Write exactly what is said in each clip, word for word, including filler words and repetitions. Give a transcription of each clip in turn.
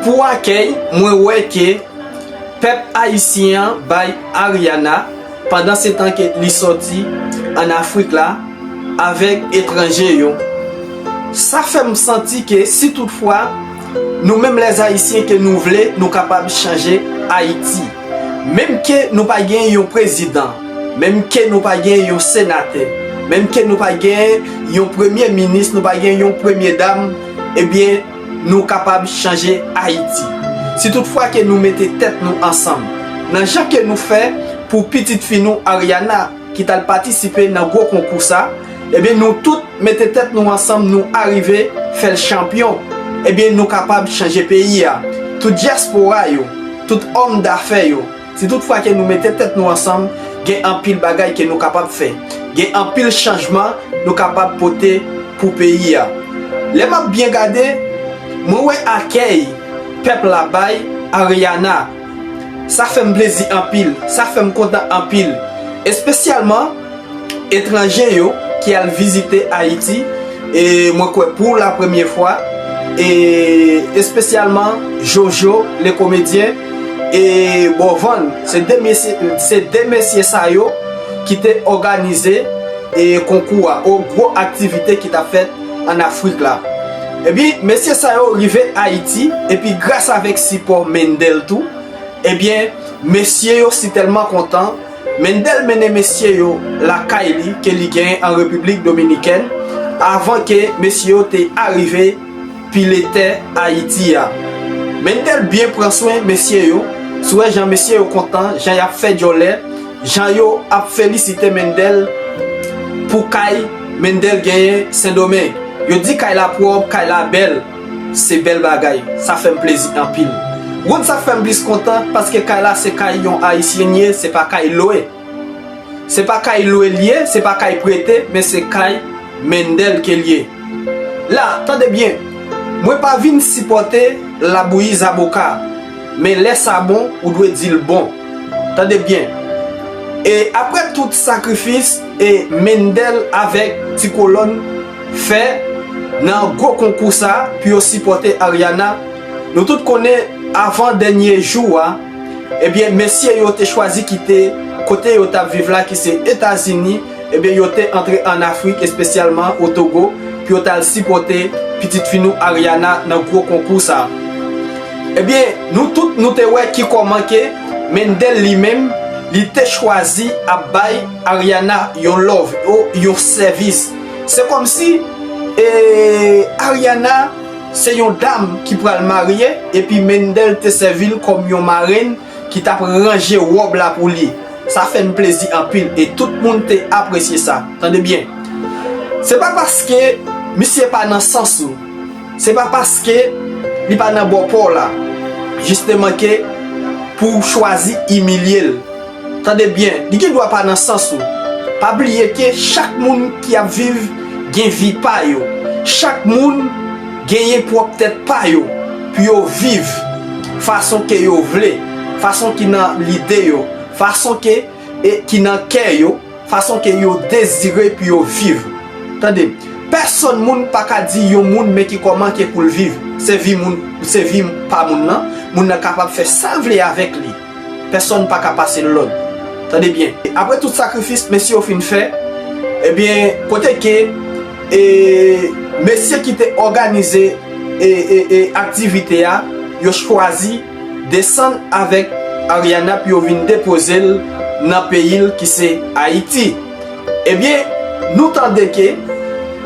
Pou akèy, mwen wè ke pèp ayisyen an bay Ariana pandan se tan ke li sòti ann Afrik la avèk etranje yo. Sa fè m santi ke si toutfwa nou menm lèzayisyen ke nou vle, nou kapab chanje Ayiti. Menm ke nou pa gen yon prezidan, menm ke nou pa gen yon senatè, menm ke nou pa gen yon premye minis, nou pa gen yon premye dam, ebyen, nou kapab chanje Ayiti. Si toutfwa ke nou mete tèt nou ansanm, nan jan ke nou fè pou pitit fi nou Ariana, ki t al patisipe nan gwo konkou sa, ebyen, nou tout mete tèt nou ansanm, nou arive fè l chanpyon, ebyen, nou kapab chanje peyi a. Tout dyaspora yo, tout òm dafè yo, si toutfwa ke nou mete tèt nou ansanm, gen anpil bagay ke nou kapab fè. Gen anpil chanjman nou kapab pote pou peyi a. Lè m ap byen gade, mwen wè akèy pèp la bay Ariana. Sa fè m plezi anpil, sa fè m kontan anpil. Espesyalman etranje yo ki al vizite Ayiti, e mwen kwè pou la premye fwa, e espesyalman Jojo, le komedyen, e Bovan, se de mesye, se de mesye sa yo ki te òganize e konkou a, o gwo aktivite ki t ap fèt ann Afrik la. Ebyen, mesye sa yo rive Ayiti, epi gras avèk sipò Mendel tou, ebyen, mesye yo sitèlman kontan, Mendel mennen mesye yo lakay li ke li genyen an Repiblik Dominikèn, avan ke mesye yo te arive pile tè Ayiti a. Mendel byen pran swen mesye yo, si w wè jan mesye yo kontan, jan y ap fè djòlè, jan yo ap felisite Mendel pou kay Mendel genyen Sendomeng. Yo di kay la pwòp, kay la bèl. Se bèl bagay. Sa fè m plezi anpil. Ou konn sa k fè m plis kontan? Paske kay la se kay yon Ayisyen ye, se pa kay lwe. Se pa kay lwe l ye, se pa kay prete, men se kay Mendel ke l ye. La, tande byen, mwen pa vin sipòte labouyi zaboka, men lè sa bon, ou dwe di l bon. Tande byen. E apre tout sakrifis e Mendel avèk Ti Kolòn fè nan gwo konkou sa pou yo sipòte Ariana, nou tout konnen avan dènye jou a, ebyen, mesye yo te chwazi kite kote yo t ap viv la, ki se Etazini, ebyen, yo te antre ann Afrik, espesyalman o Togo, pou yo t al sipòte pitit fi nou Ariana nan gwo konkou sa. Ebyen, nou tout, nou te wè ki kòman ke Mendel li menm, li te chwazi ap bay Ariana yon love, o yon sèvis. Se kòmsi, e, Ariana se yon dam ki pral marye, epi Mendel te sèvi l kòm yon marenn ki t ap ranje wòb la pou li. Sa fè n plezi anpil e tout moun te apresye sa. Tande byen. Se pa paske misye pa nan sans ou, se pa paske li pa nan bò pa w la, jisteman, ke pou w chwazi imilye l. Tande byen, li gen dwa pa nan sans ou. Pa bliye ke chak moun ki ap viv gen vi pa yo. Chak moun genyen pwòp tèt pa yo pou yo viv fason ke yo vle, fason ki nan lide yo, fason ke, e, ki nan kè yo, fason ke yo dezire pou yo viv. Tande, pèsonn moun pa ka di yon moun men ki kòman ke pou l viv. Se vi moun, se vi pa moun nan. Moun nan kapab fè sa l vle avèk li. Pèsonn pa ka pase l lòd. Tande byen. Apre tout sakrifis mesye yo fin fè, ebyen, kote ke, e, mesye ki te òganize, e, e, e, aktivite a, yo chwazi desann avèk Ariana pou yo vin depoze l nan peyi l ki se Ayiti. Ebyen, nou tande ke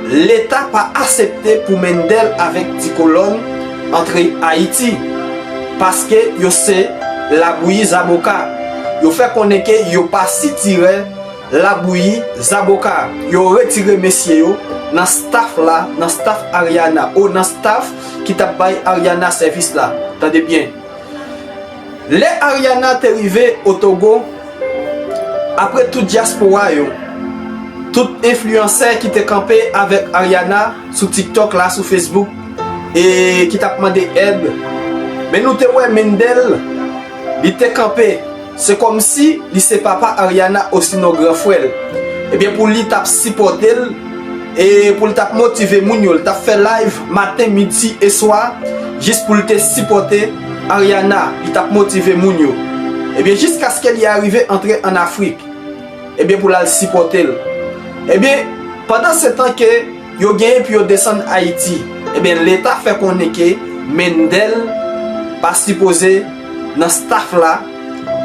Leta pa aksepte pou Mendel avèk Ti Kolòn antre Ayiti, paske yo se labouyi zaboka. Yo fè konnen ke yo pa sitirè labouyi zaboka. Yo retire mesye yo nan staff la, nan staff Ariana, o nan staff ki t ap bay Ariana sèvis la. Tande byen. Lè Ariana te rive o Togo, apre tout dyaspora yo, tout enfliyansè ki te kanpe avèk Ariana sou TikTok la, sou Facebook, e ki t ap mande èd, men nou te wè Mendel, li te kanpe. Se kòmsi li se papa Ariana osinon gran frè l. Ebyen, pou li t ap sipòte l, E pou l t ap motive moun yo, l t ap fè live maten, midi e swa, jis pou l te sipòte Ariana, li t ap motive moun yo. Ebyen, jiskaske li arive antre ann Afrik, ebyen, pou l al sipòte l. Ebyen, pandan se tan ke yo genyen pou yo desann Ayiti, ebyen, Leta fè konnen ke Mendel pa sipoze nan staff la,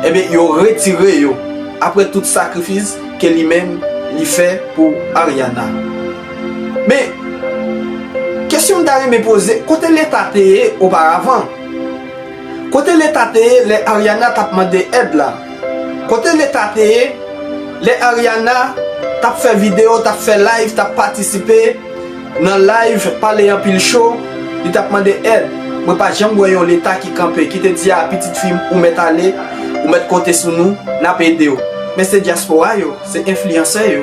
ebyen, yo retire yo apre tout sakrifis ke li menm li fè pou Ariana. Men, kesyon m ta renmen poze, kote Leta te ye oparavan? Kote Leta te ye lè Ariana t ap mande èd la? Kote Leta te ye lè Ariana t ap fè videyo, t ap fè live, t ap patisipe nan live, pale anpil cho, li t ap mande èd? Mwen pa janm wè yon Leta ki kanpe, ki te di a pitit fi m, ou mèt ale, ou mèt konte sou nou, n ap ede w. Men se dyaspora yo, se enfliyansè yo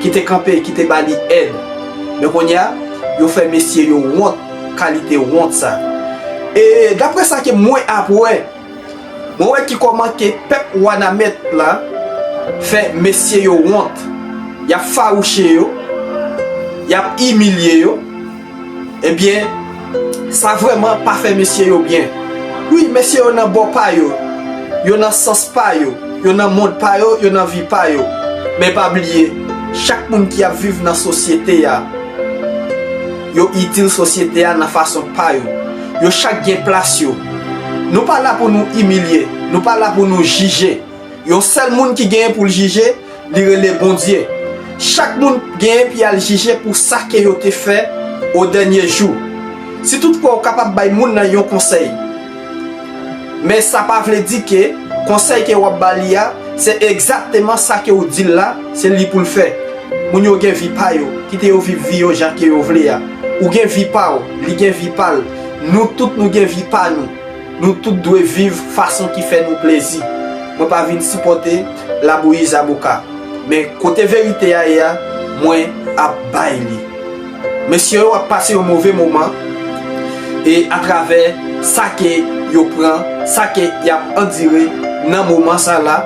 ki te kanpe, ki te ba li èd. Men kounye a, yo fè mesye yo wont, kalite wont sa. E daprè sa ke mwen ap wè, mwen wè ki kòman ke pèp Wanament la fè mesye yo wont. Y ap fawouche yo, y ap imilye yo. Ebyen, sa vrèman pa fè mesye yo byen. Wi, mesye yo nan bò pa yo, yo nan sans pa yo, yo nan mond pa yo, yo nan vi pa yo. Men pa bliye, chak moun ki ap viv nan sosyete a, yo itil sosyete a nan fason pa yo. Yo chak gen plas yo. Nou pa la pou nou imilye, nou pa la pou nou jije. Yon sèl moun ki genyen pou l jije, li rele Bondye. Chak moun genyen pou y al jije pou sa ke yo te fè o dènye jou. Si toutfwa w kapab bay moun nan yon konsèy, men sa pa vle di ke konsèy ke w ap ba li a, se egzakteman sa ke w di l la, se li pou l fè. Moun yo gen vi pa yo, kite yo viv vi yo jan ke yo vle a. Ou gen vi pa w, li gen vi pa l. Nou tout nou gen vi pa nou. Nou tout dwe viv fason ki fè nou plezi. Mwen pa vin sipòte labouyi zaboka. Men kote verite a ye a, mwen ap bay li. Mesye yo ap pase yon move moman e atravè sa ke yo pran, sa ke y ap andire nan moman sa la,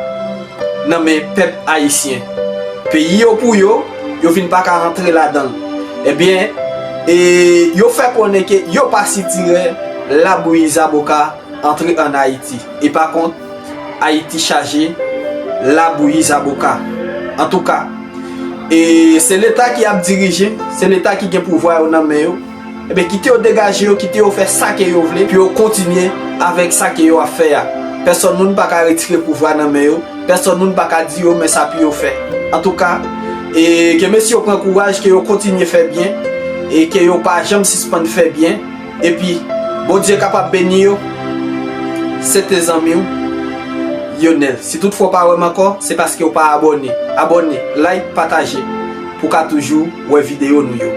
nan men pèp ayisyen. Peyi yo pou yo, yo vin pa ka rantre ladan l. Ebyen, e yo fè konnen ke yo pa sitirè labouyi zaboka antre ann Ayiti. E pa kont, Ayiti chaje labouyi zaboka. Antouka, e se Leta ki ap dirije, se Leta ki gen pouvwa yo nan men yo. Ebyen, kite yo degaje yo, kite yo fè sa ke yo vle, pou yo kontinye avèk sa ke yo ap fè a. Pèsòn moun pa ka retire pouvwa nan men yo, pèsòn moun pa ka di yo men sa pou yo fè. Antouka, e ke mesye yo pran kouraj, ke yo kontinye fè byen, e ke yo pa janm sispann fè byen. Epi, Bondye kapab beni yo. Se te zanmi w, Lionel. Si toutfwa w pa wè m ankò, se paske w pa abòne. Abòne, like, pataje, pou w ka toujou wè videyo nou yo.